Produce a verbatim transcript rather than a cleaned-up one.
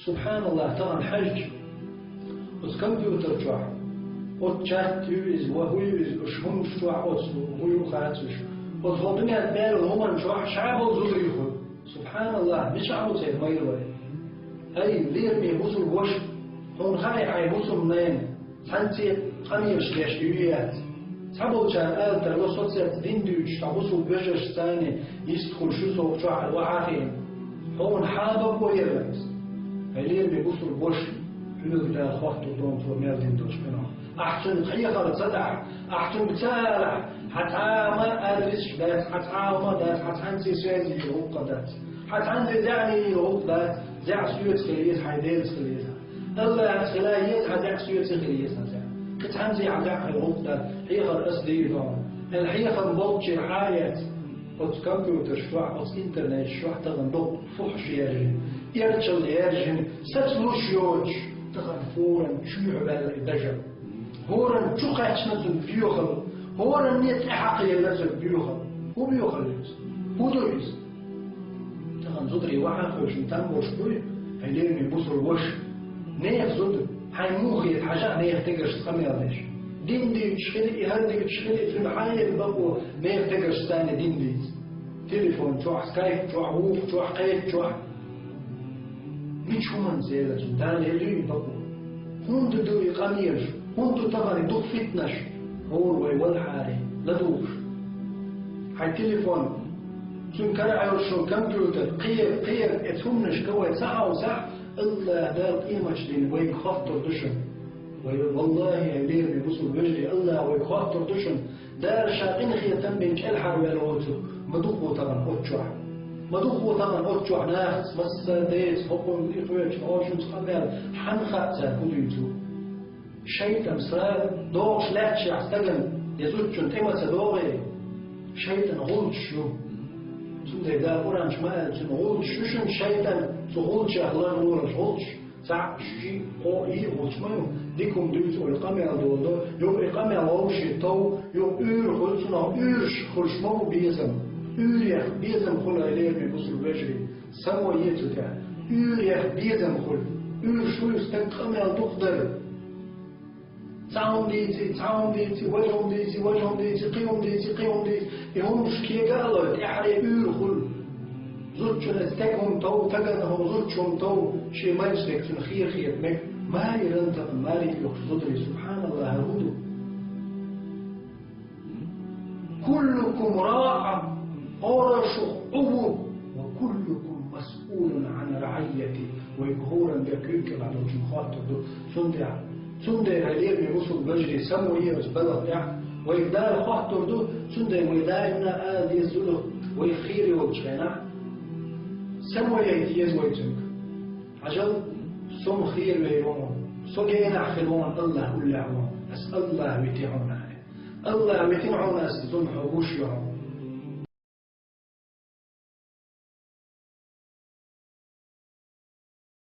Субханаллах, тахана хьаьжча, оцу компьютер чохь, оцу чат ю иза, ва хӀу ю иза, уьш хӀумаш чохь оцу хӀу ю хацуш, оцу хӀо дуьнен мел хӀуман чохь ша болу зуда ю хӀу. Субханаллах, мичахь ву церан майра вай? Ай, лераме бусулба ваша, хьуна хаьа хьайн бусулба нана, цхьаьнцце къамелаш деш ю яц. Цхьаболчара ала тарло, со цец дин дуьйцуш, цхьа бусулба вежаршца цхьаьна йистхуьлуш ю со чохь аьлла, вахьа а хиъна. Хьуна хьан бакъо яра иза? Хьайн лераме бусулба ваша, хьоьга Дала хоттур ду хьуна цо мел дина долчу къинойх. Ахь цуьнга хьехар ца дахь, ахь цуьнга ца алахь, хьан цхьа а хӀума адресаш дац, хьан цхьа а хӀума дац, хьан цхьаьнцце связи йийр гӀуллакх дац, хьан цхьаьнцце зӀе йийр гӀуллакх дац, зӀе соьца хила еза, хьайн Делаца хила еза. Аллахьаца хила еза хьан зӀе, соьца хила еза хьан зӀе. Кхин цхьаьнцце хьан зӀе хила гӀуллакх дац, хьехар ас дийр ду хьуна. Аьлла, хьехам болччуьра хьан а эцна, оцу компьютерш чохь, оцу интернеташ чохь тахана дукха фухӀаш яьржина, эрчалла яьржина, саца луш йоцуш, тахана хӀоранна чоьхьа ваьлла и дажар. ХӀоранна чу кхаьчна цуьнан боьхалла, хӀоранна тӀе хьакхаелла цуьнан боьхалла. ХӀун боьхалла ю иза? ХӀун ду иза? Тахана зударий вахьа а хевшина там болуш буй, хьайн лераме бусулба ваша. Нехан зуда, хьайн муха хета, хьажа а нехан стегаршца къамел деш. Дин дуьйцуш хила и, хӀара дуьйцуш хила и, цуьнан хьан яра бакъо нехан стегаршца цхьаьна дин дийца? Телефон чохь, скайп чохь, вукху чохь, кхечу чохь. Мича хӀуманца яра цуьнан, Дала елла ю и бакъо? ХӀунда ду и къамелаш? ХӀунда ду тахана и дукха фитнаш? ХӀора вай валахьара, ладугӀуш. Хьайн телефон, цуьнан кара Ӏаьвлачун компьютер, кхера, кхера, эцу хӀуманашка вай ца хьовсахь, Аллах Дала къематдийнахь вайга хоттур ду шуна. Вай, валлахӀи, хьайн лераме бусулба вежарий, Аллах вайга хоттур ду шуна. Дала ша къинхетам бина кӀелхьарваьлла воцург ма дукха ву тахана оцу чохь. Ма дукха ву тахана оцу чохь нахаца, массара а деца, хӀокхунна и кхоьчу, хьошуца къамел, хьанна хаьа цара хӀун дуьйцу? ШайтӀан сагӀа догӀуш лаьтташехь стагана я зудчунна тӀе ма ца догӀий, шайтӀан гӀулчаш ю. Цундела Дала Къуръан чу ма аьлла, цуьнан гӀулчаш ю шуна шайтӀан, цу гӀулчех ларлолаш гӀулчаш. Цхьаъ, шиъ, кхоъ, йиъ гӀулч ма ю, дика хӀума дуьйцу ойла къамел долу, юха и къамел вовшийн тов, юха уьйр хуьлу цунах, уьйраш хуьлуш ма бу безам. Уьйрех безам хуьлу, хьайн лераме бусулба вежарий, само е цу тӀехь. Уьйрех безам хуьлу. Уьйраш хуьлу стаг къамел дукха дара. Цхьа хӀума дийций, цхьа хӀума дийций, важа хӀума дийций, важа хӀума дийций, кхин хӀума дийций, кхин хӀума дийций. И хӀумаш кега а лой, тӀаьхьаре уьйр хуьлу. Зудчунна стеган хӀума тов, стагана хӀума, зудчун хӀума тов, шен мачдерг цуьнан хера хета мега. Маре рантакъна, маре юхуш зударий, субханаллах, хӀун ду? Куллукум раъ, хӀора шух Ӏу ву, ва куллукум масъулун ан раъийятихӀ, вайга хӀоранна дерг куьйга кӀелахь долчунна хоттур ду. Цундела, цундела, хьайн лераме бусулба вежарий, само е оцу балха тӀехь, вайга Дала хоттур ду, цундела вай даимна ала деза зуда, вайх хера йолчу хенахь, само яйта еза вай цуьнга. Хьажал, со-м херавер ву хьуна, со генахь хир ву хьуна, Аллах уллехь ву хьуна, ас Аллах вити хьуна аьлла. Аллах витина хьуна ас, зун хьо гуш ю хьуна.